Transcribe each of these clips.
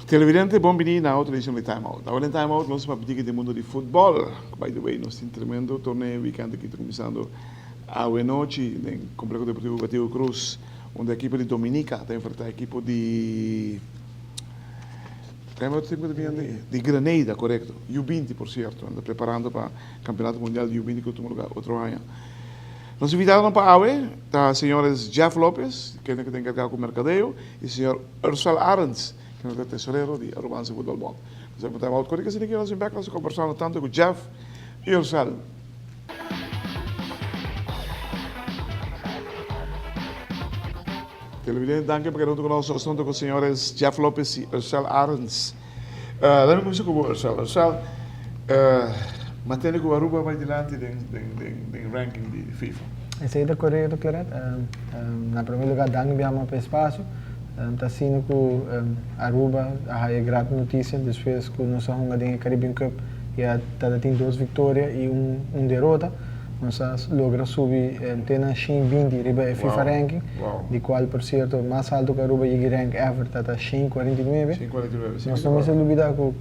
Televidente, bon bini na otro edicion di Time Out. Awor den Time Out nos ta papia di mundo di futbol. By the way, nos tin tremendo torneo weekend aki ta cuminsando awe nochi den Complejo Deportivo Batigo Cruz, unda ekipo di Dominica ta enfrenta ekipo di di Grenada, corecto, U binti por cierto, nan ta preparando pa Campeonato Mundial di U binti cu ta tuma lugar otro aña. Nos invitadonan pa awe ta señores Jeff Lopez, kende cu ta encarga cu mercadeo, y señor Ursel Arends, kende ta tesorero di Arubanse Voetbal Bond. Nos a puntra about corica asina ki nos bin bek nos ta combersando tanto cu Jeff y Ursel. Televidente, danki pa keda huntu ku nos. Nos ta huntu ku señores Jeff Lopez i Ursel Arends. Laat mi kuminsá ku bo, Ursel. Ursel, mi a tende ku Aruba bai dilanti den ranking di FIFA. Esei ta korekto, Claret. Na promé lugá, danki biaha pa e spasio. Ta asina ku Aruba a haya grato notisia despues ku nos a hunga den e Caribbean Cup i a tabatin dos viktoria i un derota. Nos a logra subi te na shen binti riba e FIFA ranking, di cual por cierto mas alto cu Aruba yegi rank ever ta ta shen cuarenta i nuebe. Nos no mester lubida cu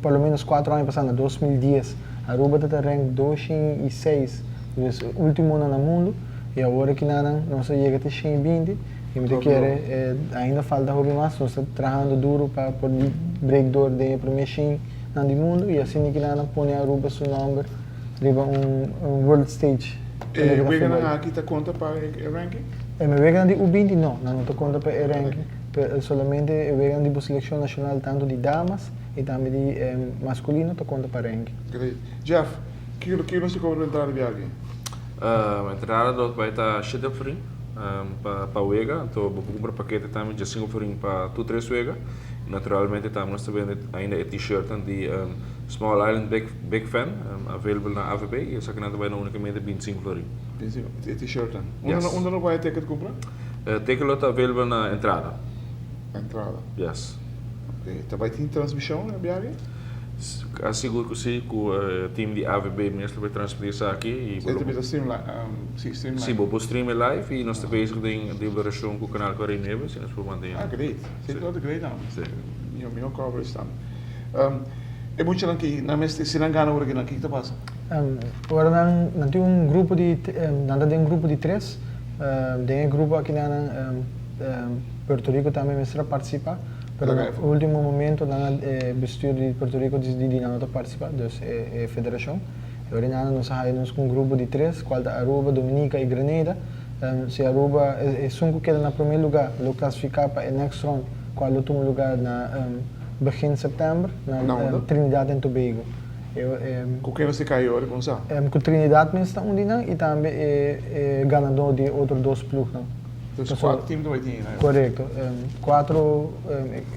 por lo menos cuatro aña pasa na 2010 Aruba ta ta rank dos shen i seis, dus ultimonan na mundo, y awor akinanan nos a yega te shen binti y mi ta kere ainda falta hopi mas, nos ta trahando duro pa por break door den e prome shen. nan di mundu y asina ki nan a pone Aruba su nomber riba un world stage. E weganan aki ta konta pa e ranking? E weganan di U binti no, nan no ta konta pa e ranking, pero solamente e weganan di bo seleccion nacional tanto di damas y tambe di masculino ta konta pa ranking. Great. Jeff, kiko kiko nos ta kobra pa entrada di aki? Entrada lo bai ta shete florin pa pa wega, anto bo por kumpra pakete tambe djesinku florin pa tur tres wega. Naturalmente tambe nos ta bende ainda e t-shirtnan di Small Island Big Big Fan available na AVB y esakinan ta bai na unicamente bintisinco florin. Bintisinco, e t-shirtnan. Yes. Unda no bai e ticket cumpra? E ticket lo ta available na entrada. Entrada. Yes. Ok, ta bai tin transmision e biahe? A sigur cu si, cu e team di AVB mes lo bai transmiti esaki y bo lo. Esei ta stream live, si stream live. Si, bo por stream e live y nos ta bezig den deliberashon cu Canal 49 si nos por mantene. Ah, great. Si, lo ta great nan. Si. Miho, miho coverage tambe. E muchanan ki nan mester, si nan gana ora ki nan, kiko ta pasa? Ora nan, nan tin un grupo di, nan ta den un grupo di tres. Den e grupo aki nan, Puerto Rico tambe mester a participa. Pero na ultimo momento nan a e bestuur di Puerto Rico disidi di nan no ta participa, dus e federacion. E ora nan nos a haya nos cu un grupo di tres, cual ta Aruba, Dominica y Grenada. Si Aruba, esun cu keda na prome lugar lo clasifica pa e next round, cual lo tuma lugar na begin september na Trinidad and Tobago. Cu ken nos ta cay ora con sa? Cu Trinidad mes ta un di nan y tambe e ganador di e otro dos ploegnan. Dus kuater team ta bai tin na. Korekto. Kuatro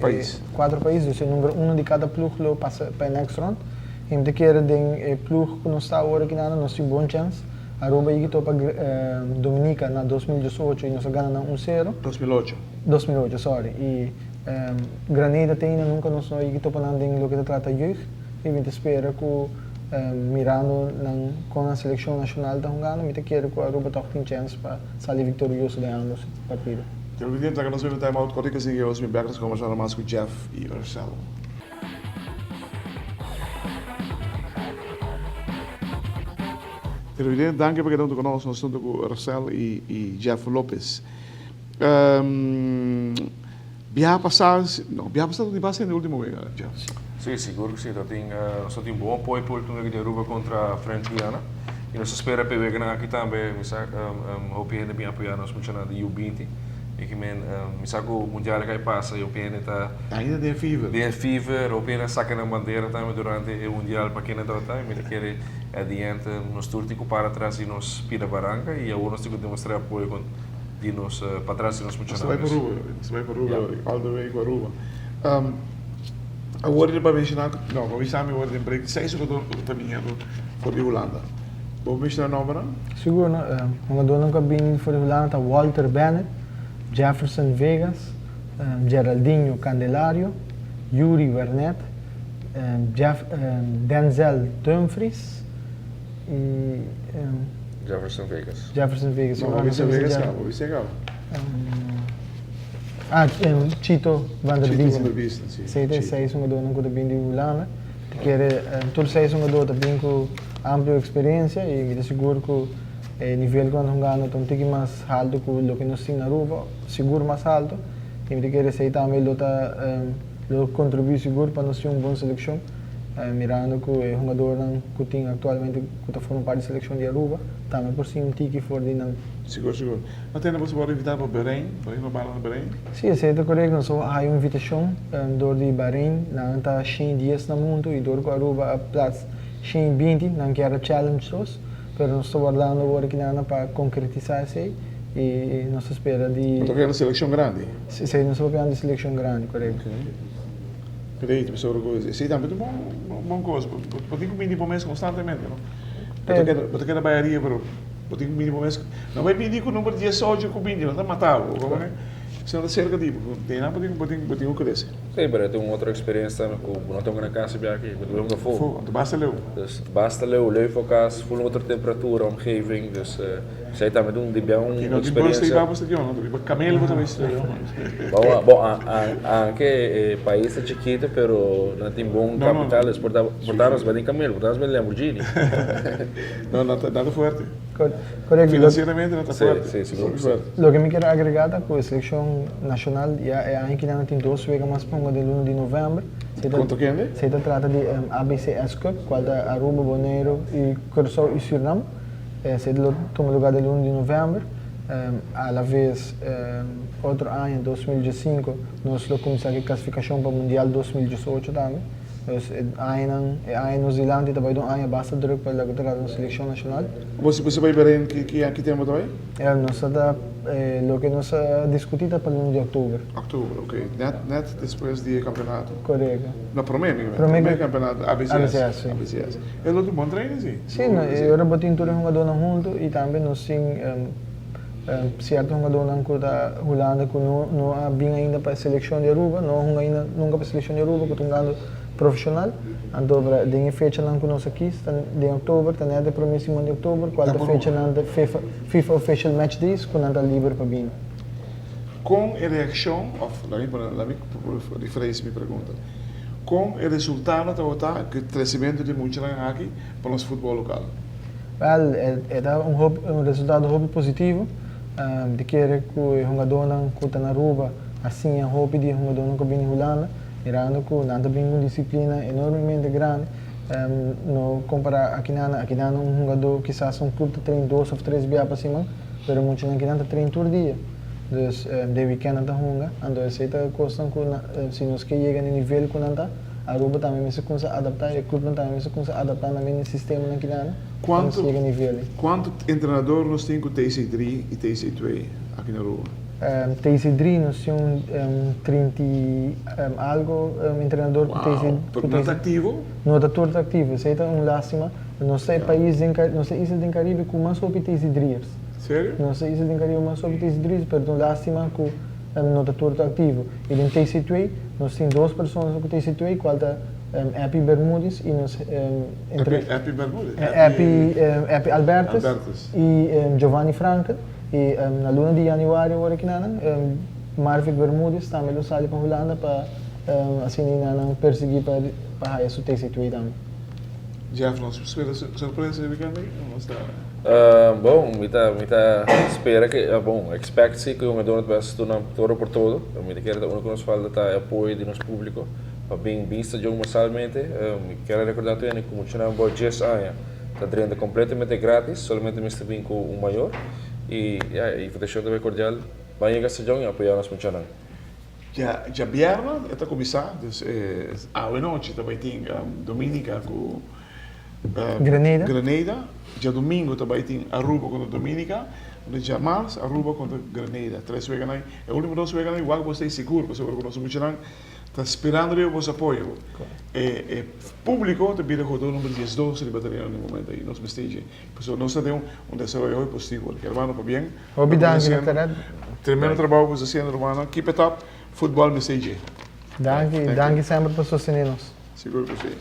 pais. Kuatro pais, dus e number uno di kada ploeg lo pasa pa e next round. I mi ta kere den e ploeg ku nos ta awor aki nan nos tin bon chèns. Aruba yigi topa Dominica na 2018 i nos a gana nan un sero. 2008. 2008, sorry. I Granada te ainda nunka nos no a yigi topa nan den loke ta trata jeugd. I mi ta spera ku mirando nan kon nan selekshon nashonal ta hungando mi ta kere ku Aruba tòg tin chèns pa sali viktorioso den ambos partido. Televidente, laga nos bebe time out kòrti kasi nos bin bèk nos kombersá mas ku Jeff i Ursel. Televidente, danki pa keda huntu ku nos. Nos huntu ku Ursel i Jeff Lopez. Biaha pasá, no, biaha pasá no tin base den ultimo wega, Jeff. Sí, sigur ku sí. Ta tin, nos ta tin bon apoyo pa ultimo wega di Aruba kontra French Guiana. I nos ta spera pa e weganan aki tambe, mi sa hopi hende bin apoyá nos muchanan di U binti. I ki men, mi sa ku mundial a kai pasa i hopi hende ta. Ainda den e fever. Den e fever, hopi hende a saka nan bandera tambe durante e mundial pa kende tabata. I mi ta kere at the end nos tur tin ku para tras di nos pida baranka i awor nos tin ku demostrá apoyo kon. Di nos patras di nos muchanan. Nos ta bai pa Aruba, nos ta bai pa Aruba, all the way ku Aruba. Awor di pa menshona, no, pa bisa mi awor den break, seis jugador ku ta biniendo for di Hulanda. Bo mester nombernan? Sigur, no? Hungadónan ku a bini for di Hulanda ta Walter Bennett, Jefferson Vegas, Geraldinho Candelario, Yuri Wernet, Jeff, Denzel Dumfries i Jefferson Vegas. Jefferson Vegas. No, bo bisa Vegas kaba, bo bisa kaba. Ah, Chito van der Chito Biesen. van der Biesen, si. Esei ta e seis hungadónan ku ta bini di Hulanda. Ta kere tur seis hungadó ta bin ku amplio eksperensia i mi ta sigur ku e nivel ku nan ta hungando ta un tiki mas haltu ku loke nos tin na Aruba, sigur mas haltu. I mi ta kere esei tambe lo ta lo kontribuí sigur pa nos tin un bon selekshon, mirando ku e hungadornan ku tin aktualmente ku ta forma parti di selekshon di Aruba tambe por siña un tiki for di nan. Sigur, sigur. No tende boso por invitá pa Bahrein, pa himba bala na Bahrein? Sí, esei ta korekto. Nos a haya un invitashon dor di Bahrein. Nan ta shen dies na mundu i dor ku Aruba a plats shen binti, nan kier a challenge nos. Pero nos ta wardando awor aki nan pa konkretisá esei i nos ta spera di. Bo ta papia di selekshon grandi? Sí, sí, nos ta papia di selekshon grandi, korekto. Ok. Great, pasobra ku esei tambe ta un bon kos. Bo tin ku bini bo mes konstantemente, no? Bo ta keda bai ariba, pero bo tin ku bini bo mes. No bai bini ku number diesocho ku binti, nan ta mata bo. Si nan ta serka di bo, den nan bo tin ku krese. Sí, pero e ta un otro experiencia tambe cu bo no ta hunga na cas bia aki, bo ta hunga afo. Afo, anto basta leu. Dus basta leu, leu for cas, full un otro temperatura, omgeving, dus esey tambe ta un di bia un Y no tin bus ta experiencia. hiba bo stadion, no ta riba camel bo ta bay stadion. Bon, bon, anke e pais ta chikito pero nan tin bon No, no, capital, no. dus por ta, por ta nos bay den camel, por ta nos bay den Lamborghini. No, nan ta, nan ta fuerte. Korekto. Finansieramente nan ta Sí, fuerte. sí, sigur Hopi ku sí. fuerte. Loke mi kier agrega ta ku e selekshon nashonal ya e aña kinan a tin dos wega mas pa hunga den luna di novèmber. Kontra kende? Se ta trata di ABCS Cup, kual ta Aruba, Boneiru i Kòrsou i Sürnam. Esei lo tuma lugá den luna di novèmber. Alaves otro aña, 2015, nos lo kuminsá ku e klasifikashon pa Mundial 2018 tambe. Dus e añanan, e aña nos dilanti ta bai ta un aña basta druk pa loke ta trata nos selekshon nashonal. Boso boso bai Bahrein ki ki ki tempu ta bai? Ja, nos ta ta loke nos a diskutí ta pa luna di òktober. Òktober, oké. Nèt nèt despues di e kampeonato. Korekto. No, promé mi, Promé promé kampeonato ABCS. ABCS, si. ABCS. E lo tin bon training si. Si, no, e ora bo tin tur e hungadónan huntu i tambe nos tin Sierto hungadónan ku ta Hulanda ku no no a bin ainda pa e selekshon di Aruba, no a hunga ainda nunka pa e selekshon di Aruba ku ta hungando profeshonal. Anto den e fechanan ku nos a kis ta den oktober, ta nèt e promé siman di oktober, kual ta fechanan di FIFA FIFA Official Match Days ku nan ta liber pa bini. Kon e reakshon, òf laga mi pone, laga mi rephrase mi pregunta, kon e resultado tabata ku e tresimentu di muchanan aki pa nos futbòl lokal? Wel, e ta un hopi un resultado hopi positivo. Di kere ku e hungadónan ku ta na Aruba a siña hopi di e hungadónan ku a bini Hulanda, mirando ku nan ta bin ku un disiplina enormemente grandi. No kompará akinan, akinan un hungadó kisas un klub ta train dos òf tres bia pa siman, pero muchanan akinan ta train tur dia. Dus den wikènt nan ta hunga, anto esei ta kosnan ku si nos ke yega na e nivel ku nan ta, Aruba tambe mester kumsa adaptá i e klubnan tambe mester kumsa adaptá nan mes sistemanan kinan pa nos yega nivel ei. Kuantu entrenador nos tin ku TC3 i TC2 aki na Aruba? TC3 nos tin un 30 i algo entrenador ku TC. Wow! Pero nan ta aktivo? No ta tur ta aktivo, esei ta un lástima. Nos ta e pais den nos ta e isla den Karibe ku mas hopi TC3ers. Serio? Nos ta e isla den Karibe mas hopi TC3ers, pero ta un lástima ku no ta tur ta aktivo. I den TC2 nos tin dos persona ku TC2 kual ta Eppie Bermudez i nos entre Eppie Eppie Bermudez? Eppie Eppie Albertus Albertus. i Giovanni Franken i na luna di januari awor aki nan Marvick Bermudez tambe lo sali pa Hulanda pa asina nan persegui pa pa haya su TC2 tambe. Jeff, nos por spera sorpresa e weekend aki o nos ta. Bon, mi ta mi ta spera ke, bon, expect si ku e hungadónan ta bes duna todo por todo. Mi ta kere ta unu ku nos falta ta e apoyo di nos públiko pa bin bista djong masalmente. Mi kier a rekordá tur hende ku muchanan bo dies aña ta drenta kompletamente gratis, solamente mester bin ku un mayor. I ya, e invitashon ta bai kordial, ban yega stadion i apoyá nos muchanan. Djabièrnè e ta kuminsá, dus awe nochi ta bai tin Dominica ku Grenada. Grenada. Djadumingu ta bai tin Aruba kontra Dominica. Di djamars Aruba kontra Grenada. Tres weganan, e ultimo dos weganan igual ku bo stay sigur pasobra ku nos muchanan ta sperando riba boso apoyo. E e publico ta bira jugador number 12 riba tereno na e momento ei. Nos mester dje. Pasobra nos ta den un desaroyo hopi positivo. Hermano, pabien. Hopi danki, Doctor Ed. Tremendo trabou ku bo ta hasiendo, hermano. Keep it up. Futbol mester dje. Danki, danki semper pa sostene nos. Sigur ku si.